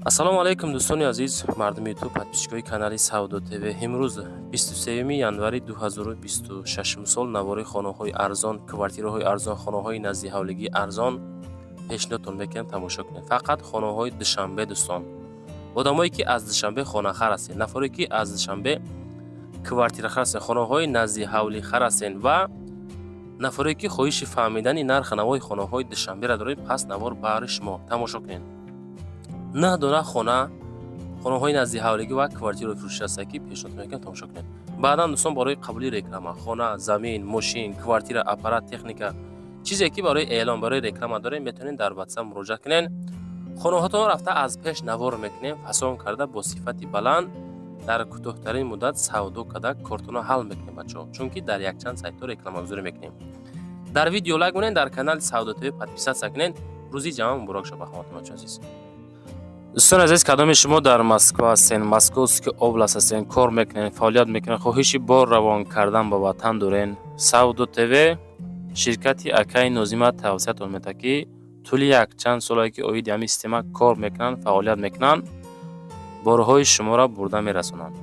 Ассалому алайкум, дӯстони азиз, мардуми Ютуб, подписчикои канали Савдо ТВ. Имрӯз 23 январи 2026 сол навори хонаҳои арзон, квартираҳои арзон, хонаҳои назди ҳавлигии арзон пешниҳодтон мекунем, тамошо кунед. Фақат хонаҳои Душанбе, дӯстон. Одамое ки аз Душанбе хонахар ҳастед, нафаре ки аз Душанбе квартирахар ҳастед, хонаҳои назди ҳавлихар ҳастед ва нафаре ки хоҳиши фаҳмидани нархи навои хонаҳои Душанберо доред, пас навор баҳри шумо, тамошо кунед. Нӯҳ дона хона, хонаҳои назди ҳавлигӣ ва квартираи фурӯшӣ ҳастанд, ки пешниҳод мекунем, тамошо кунед. Баъдан, дӯстон, барои қабули реклама, хона, замин, мошин, квартира, аппарат, техника, чизе ки барои эълон, барои реклама дорем, метавонед дар Ватсап муроҷиат кунед. Хонаҳотон рафта, аз пеш навор мекунем, фасон карда, бо сифати баланд, дар кӯтоҳтарин муддат савдо карда, кортонро ҳал мекунем, бачаҳо, чунки дар якчанд сайтҳо рекламагузорӣ мекунем. Дар видео лайк монед, дар канали Савдо ТВ подписаться кунед. Рӯзи ҷамъа муборак шавад ба ҳаматон, бачаҳо азиз. Дӯстони азиз, кадоми шумо дар Москва ҳастен, Московский область ҳастен, кор мекунед, фаъолият мекунед, хоҳиши бор равон кардан ба ватан дорен, Савдо ТВ, ширкати акаи Нозима тавсиятон медиҳад, ки тӯли якчанд солае ки оиди ҳамин система кор мекунанд, фаъолият мекунанд, борҳои шуморо бурда мерасонанд.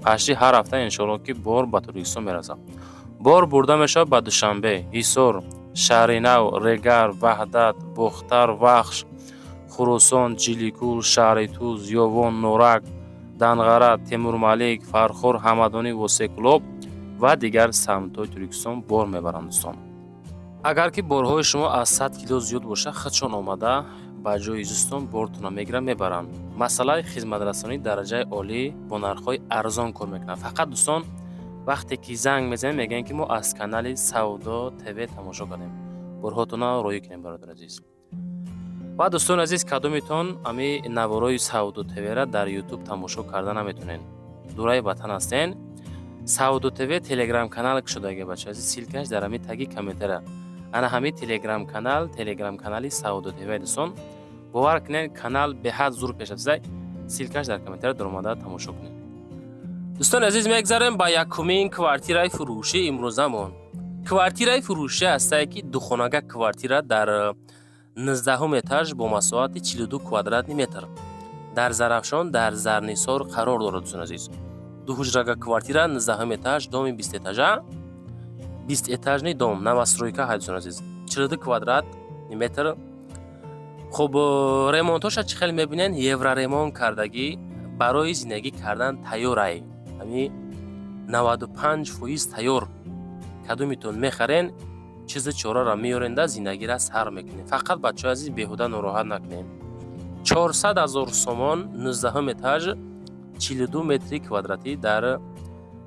Пашти ҳар ҳафта, иншоалло, ки бор ба Тоҷикистон мерасад. Бор бурда мешавад ба Душанбе, Ҳисор, Шаҳри Нав, Регар, Ваҳдат, Бохтар, Вахш, Хуросон, Ҷиликул, шаҳри Туз, Ёвон, Норак, Данғара, Темурмалик, Фархор, Ҳамадонӣ, Восеъ, Кӯлоб ва дигар самтҳои Тоҷикистон бор мебаранд, дӯстон. Агар ки борҳои шумо аз 100 кило зиёд бошад, худшон омада, ба ҷои зистон бортонро мегиранд, мебаранд. Масъалаи хизматрасонии дараҷаи олӣ, бо нархҳои арзон кор мекунанд. Фақат, дӯстон, вақте ки занг мезанем, мегӯянд, ки мо аз канали Савдо ТВ тамошо кардем, борҳотонро роҳӣ кунем, бародари азиз. Ва, дӯстони азиз, кадометон ами наворои Савдо ТВра дар Ютуб тамошо карда наметонед, дураи ватан ҳастен, Савдо ТВ Телеграм канал кушодаги, бача азиз, ссылкаш дар ҳами таги комментара. Ана ҳами Телеграм канал, Телеграм канали Савдо ТВ. Дӯстон, бовар кунед, канал беҳад зур пешрафтида. Ссылкаш дар комментара, даромада тамошо кунед. Дӯстони азиз, мегзарем ба якумин квартираи фурӯшӣ имрӯзамон. Квартираи фурӯшӣ ҳастае, ки духонага квартира дар 19-ум этаж бо масоҳати 42 квадратный метр дар Зарафшон, дар Зарнисор қарор дорад. Дӯстони азиз, дуҳуҷрага квартира, 19-ум этаж, доми бистэтажа, бистэтажный дом, новостройка ҳай. Дӯстони азиз, 42 квадратный метр. Хуб, ремонтоша чӣ хеле мебинед, евроремонт кардагӣ, барои зиндагӣ кардан тайёрай, ҳами 95% тайёр. Кадомитон мехарен, чизи чораро меёренда, зиндагира сар мекунед. Фақат, бачаҳои азиз, беҳуда нороҳат накунед. 400 000 сомон, 19-ум этаж, 42 метри квадратӣ, дар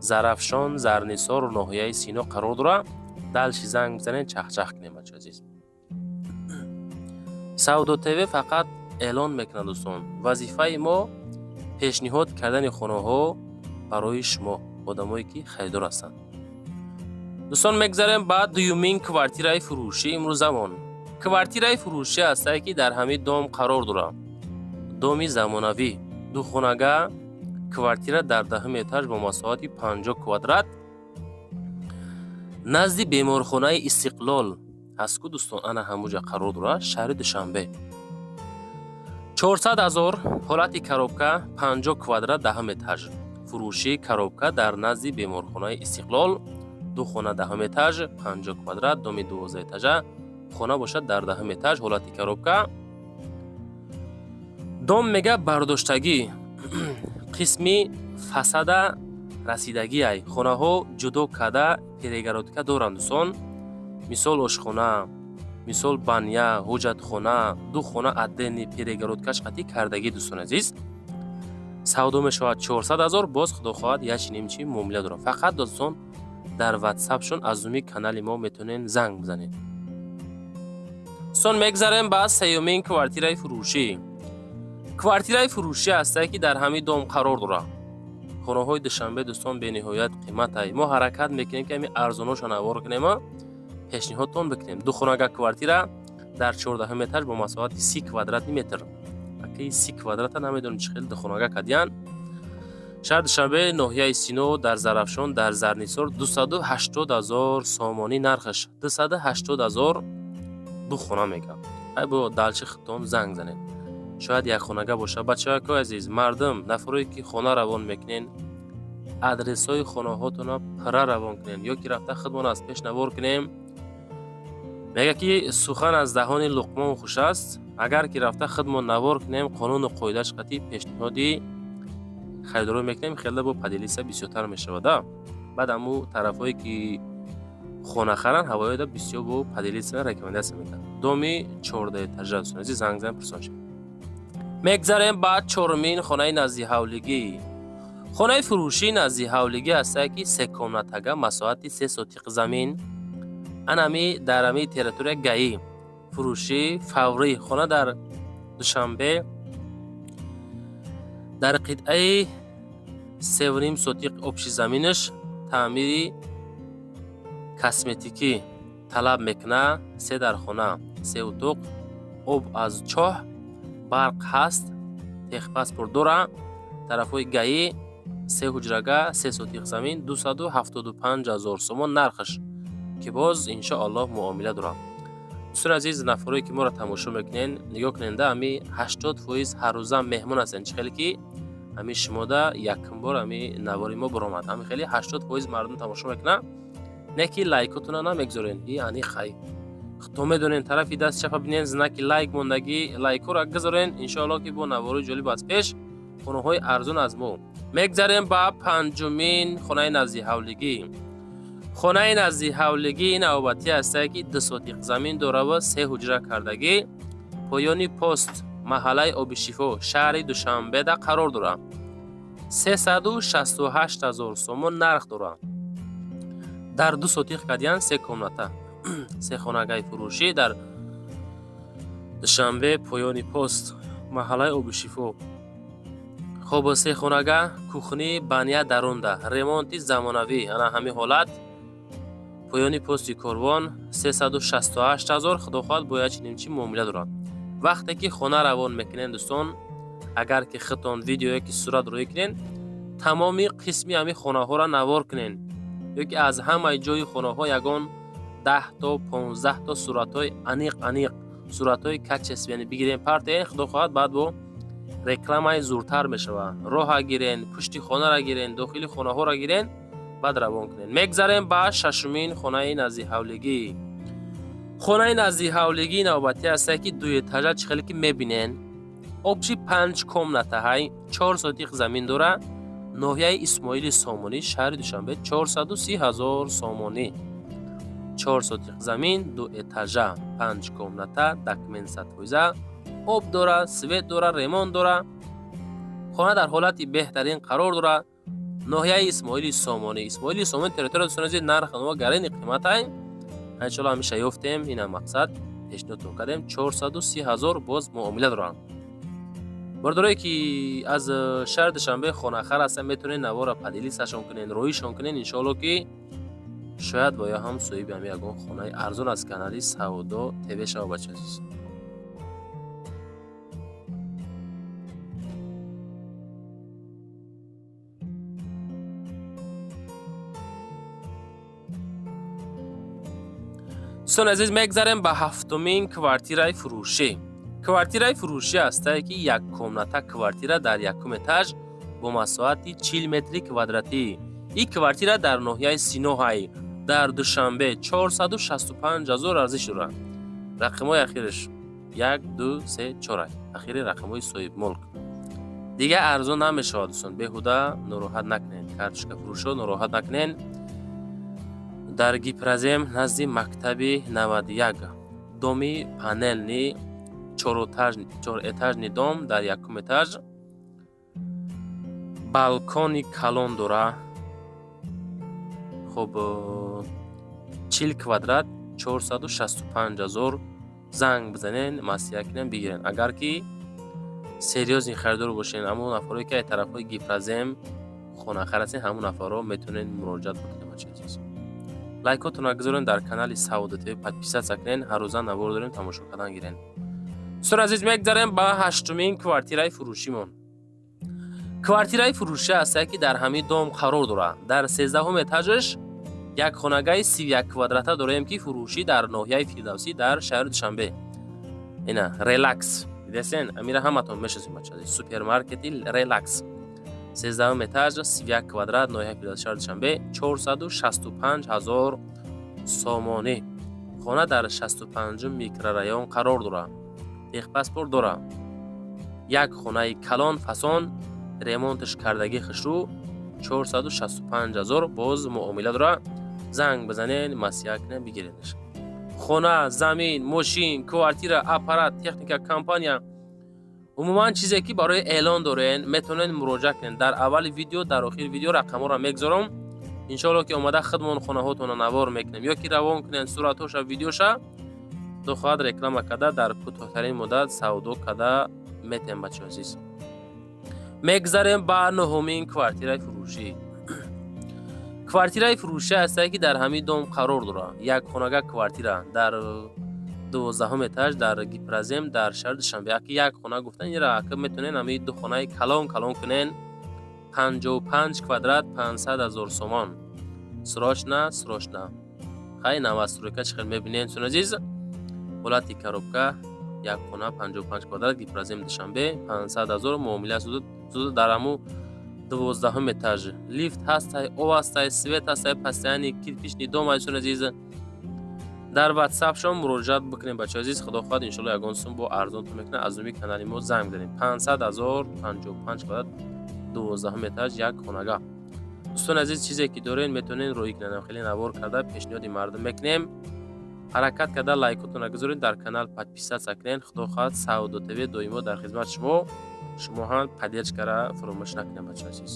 Зарафшон, Зарнисор, ноҳияи Сино қарор дорад. Дальше занг бизанед, чахчах кунед, бачаҳои азиз. Савдо ТВ фақат эълон мекунад, дӯстон. Вазифаи мо пешниҳод кардани хонаҳо барои шумо, одамое ки харидор ҳастанд. Дӯстон, мегзарем ба дуюмин квартираи фурӯшӣ имрӯзамон. Квартираи фурӯшӣ ҳастае, ки дар ҳамин дом қарор дорад, доми замонавӣ, духонага квартира дар 10-ум этаж бо масоҳати 50 квадрат, назди беморхонаи Истиқлол ҳаст ку, дӯстон, ана ҳамуҷа қарор дорад, шаҳри Душанбе. 400 000, ҳолати коробка, 50 квадрат, 10-ум этаж, фурӯшӣ, коробка, дар назди беморхонаи Истиқлол, ду хона, 10-ум этаж, 50 квадрат, доми 12 этажа, хона бошад дар 10-ум этаж, ҳолати коробка. Дом мега бардоштагӣ, қисми фасада расидагиай, хонаҳо ҷудо карда, перегородка доранд, дӯстон. Мисол, ошхона, мисол, баня, ҳоҷатхона, ду хона отдельный, перегородкаш қатӣ кардагӣ. Дӯстони азиз, савдо мешавад 400 000, боз, худо хоҳад, ячинимчи муомила дорам. Фақат, дӯстон, дар Ватсапшон аз зуми канали мо метавонед занг бизанед. Дӯстон, мегзарем ба сеюмин квартираи фурӯшӣ. Квартираи фурӯшӣ ҳастае, ки дар ҳамин дом қарор дорад. Хонаҳои Душанбе, дӯстон, бениҳоят қиматай. Мо ҳаракат мекунем, ки ҳамин арзоноша навор кунем, пешниҳодтон бикунем. Духонага квартира дар 14-ум этаж бо масоҳати 30 квадратный метр. Акаи, 30 квадрата намедонем, чӣ хел духонага кардиян. Шаҳри Душанбе, ноҳияи Сино, дар Зарафшон, дар Зарнисор, 280 000 сомонӣ нархаш, 280 000, ду хона мегӯям. Ай, бо дальше худтон занг занед. Шояд як хонага боша. Бачаҳои азиз, мардум, нафарое ки хона равон мекунен, адресҳои хонаҳотона пурра равон кунен ё ки рафта худмон аз пеш навор кунем. Мега ки сухан аз даҳони Луқмон хуш аст. Агар ки рафта худмон навор кунем, қонуну қоидааш қатъи пешниҳоди харидорӣ мекунем, хеле бо поделиться бисёртар мешавад. Баъд аму тарафҳое ки хонахаранд, ҳавоёда бисёр бо поделиться, рекомендация мекунад. Доми 14 этажа, дӯстони азиз, занг зан, пурсон шавед. Мегзарем ба чорумин хонаи наздиҳавлигӣ. Хонаи фурӯшии наздиҳавлигӣ ҳастае, ки секомнатага, масоҳати 3 сотиқ замин, анами дар ами территория ГАИ. Фурӯшӣ фаврӣ. Хона дар Душанбе, дар қитъаи 3,5 сотиқ общий заминаш таъмири косметикӣ талаб мекунад. Се дархона, се утоқ, об аз чоҳ, барқ ҳаст, техпаспорт дора. Тарафҳои ГАИ, се ҳуҷрага, 3 сотиқ замин, 275 000 сомон нархаш, ки боз иншоаллоҳ муомила дорад. Дӯстони азиз, нафарое ки моро тамошо мекунен, нигоҳ куненда, ами 80% ҳаррӯза меҳмон ҳастен. Чӣ хеле ки ами шумода якум бор ами навори мо баромад, ами хеле 80% мардум тамошо мекунад, не ки лайкотона намегзорен. И ани хай то медонен, тарафи даст чапа бинен, знаки лайк мондагӣ, лайкҳоро гузорен. Иншоаллоҳ ки бо наворои ҷолиб аз пеш, хонаҳои арзон аз мо. Мегзарем ба панҷумин хонаи наздиҳавлигӣ. Хонаи наздиҳавлигӣ навбатӣ ҳастае, ки 2 сотиқ замин дораву се ҳуҷра кардагӣ, поёни пост, маҳаллаи Обишифо, шаҳри Душанбеда қарор дорад. 368 000 сомон нарх дорад. Дар 2 сотиқ кардиян, се комната. Се хонагаи фурӯшӣ дар Душанбе, поёни пост, маҳаллаи Обишифо. Хоб, се хонага, кухни, баня дарунда, ремонти замонавӣ. Ана ҳамин ҳолат, поёни пости Корвон, 368 ҳазор. Худо хоҳад, бояд чунин чи муомила дорад. Вақте ки хона равон мекунем, дӯстон, агар ки худтон видео ки сурат рӯӣ кунен, тамоми қисми ҳамин хонаҳоро навор кунен ё ки аз ҳамаи ҷои хонаҳо ягон 10 то, 15 то суратҳои аниқ аниқ, суратҳои качественный бигирем, партоен. Худо хоҳад, баъд бо рекламаи зуртар мешавад. Роҳа гирен, пушти хонаро гирен, дохили хонаҳоро гирен, баъд равон кунед. Мегзарем ба шашумин хонаи наздиҳавлигӣ. Хонаи наздиҳавлигӣ навбатӣ ҳастае, ки дуэтажа. Чӣ хеле ки мебинен, общий панҷ комнатаҳай, 4 сотиқ замин дора. Ноҳияи Исмоили Сомонӣ, шаҳри Душанбе, 430 000 сомонӣ. 4 сотиқ замин, ду этажа, панҷ комната, документ 100%, об дора, свет дора, ремонт дора. Хона дар ҳолати беҳтарин қарор дорад. Ноҳияи Исмоили Сомонӣ, Исмоили Сомонӣ территория. Дӯстони азиз, нарх гарени қиматай. Иншоалло, ҳамеша ёфтем, ина мақсад пешниҳодтон кардем. 430 000, боз муомила доранд. Бордорое ки аз шаҳри Душанбе хонахар ҳастанд, метавонед навора поделиться шон кунед, роишон кунед. Иншоалло, ки шояд ва ё ҳам соҳиби ҳами ягон хонаи арзон аз канали Савдо ТВ шава. Бача азиз, дӯстони азиз, мегзарем ба ҳафтумин квартираи фурӯшӣ. Квартираи фурӯшӣ ҳастае, ки як комната квартира дар якум этаж бо масоҳати 40 метри квадратӣ. Ин квартира дар ноҳияи Синоҳай, дар Душанбе, 465 ҳазор арзиш дорад. Рақамҳои ахираш 1, 2, 3, 4, ахири рақамҳои соҳибмулк. Дигар арзон намешавад, дӯстон, беҳуда нороҳат накунед, картошкафурӯшо нороҳат накунед. Дар Гипрозем, назди мактаби 91, доми панельный, чорэтажный дом, дар якум этаж, балкони калон дора. Хуб, 40 квадрат, 465 000. Занг бизанен, маслиҳат кунен, бигирен, агар ки серьёзный харидор бошен. Ҳамон нафарое ки аз тарафҳои Гипрозем хонахар ҳастен, ҳамон нафарҳо метавонед муроҷиат бикунед. Бачаи азиз, лайкотонро гузорен, дар канали Савдо ТВ подписаться кунен. Ҳаррӯза навор дорем, тамошо кардан гирен. Дӯстони азиз, мегзарем ба ҳаштумин квартираи фурӯшимон. Квартираи фурӯшӣ ҳастае, ки дар ҳамин дом қарор дорад. Дар 13-ҳум этажаш як хонагаи 31 квадрата дорем, ки фурӯшӣ, дар ноҳияи Фирдавсӣ, дар шаҳри Душанбе. Ина релакс. Дидесен, амира ҳаматон мешиносем, бача. Супермаркети «Релакс», 13-ум этаж, 31 квадрат, ноҳияи Фирдавс, шаҳри Душанбе, 465 000 сомонӣ. Хона дар 65-ум микрорайон қарор дорад, техпаспорт дорад. Як хонаи калон, фасон, ремонташ кардагӣ, хушрӯ, 465 ҳазор, боз муомила дорад. Занг бизанед, маслиҳат кунед, бигиредаш. Хона, замин, мошин, квартира, аппарат, техника, компания, умуман чизе ки барои эълон дорен, метавонед муроҷиат кунед. Дар аввали видео, дар охири видео рақамҳоро мегузорам. Иншоалло, ки омада худмон хонаҳотонро навор мекунем ё ки равон кунем суратҳоша, видеоша. Худо хоҳад, реклама карда, дар кӯтоҳтарин муддат савдо карда метем, бачаҳо азиз. Мегзарем ба нуҳумин квартираи фурӯшӣ. Квартираи фурӯшӣ ҳастае, ки дар ҳамин дом қарор дорад. Як хонага квартира дар 12-ум этаж, дар Гипрозем, дар шаҳри Душанбе. Аки як хона гуфтан, ира ака метавонен ҳамин ду хонаи калон калон кунен. 55 квадрат, 500 000 сомон. Срочно, срочно. Хай, новостройка чӣ хел мебинем, дӯстони азиз, ҳолати коробка. Як хона, 55 квадрат, Гипрозем, Душанбе, 500 000, муомила зуд. Дар ҳаму 12-ум этаж лифт ҳастай, об ҳастай, свет ҳастай, постоянный, кирпичный дом. Дӯстони азиз, дар ватсапшон муроҷиат бикунем, бачаҳои азиз. Худо хоҳад, иншоалло, ягон сум бо арзонтон мекунад. Аз номи канали мо занг бизанем. 500 000, 55 квадрат, 12-ум этаж, як хонага. Дӯстони азиз, чизе ки дорен, метавонед роӣ кунед. Хеле навор карда пешниҳоди мардум мекунем. Ҳаракат карда лайкотонро гузоред, дар канал подписаться кунед. Худо хоҳад, Савдо ТВ доимо дар хизмати шумо. Шумо ҳам поддержкара фаромӯш накунед, бачаҳои азиз.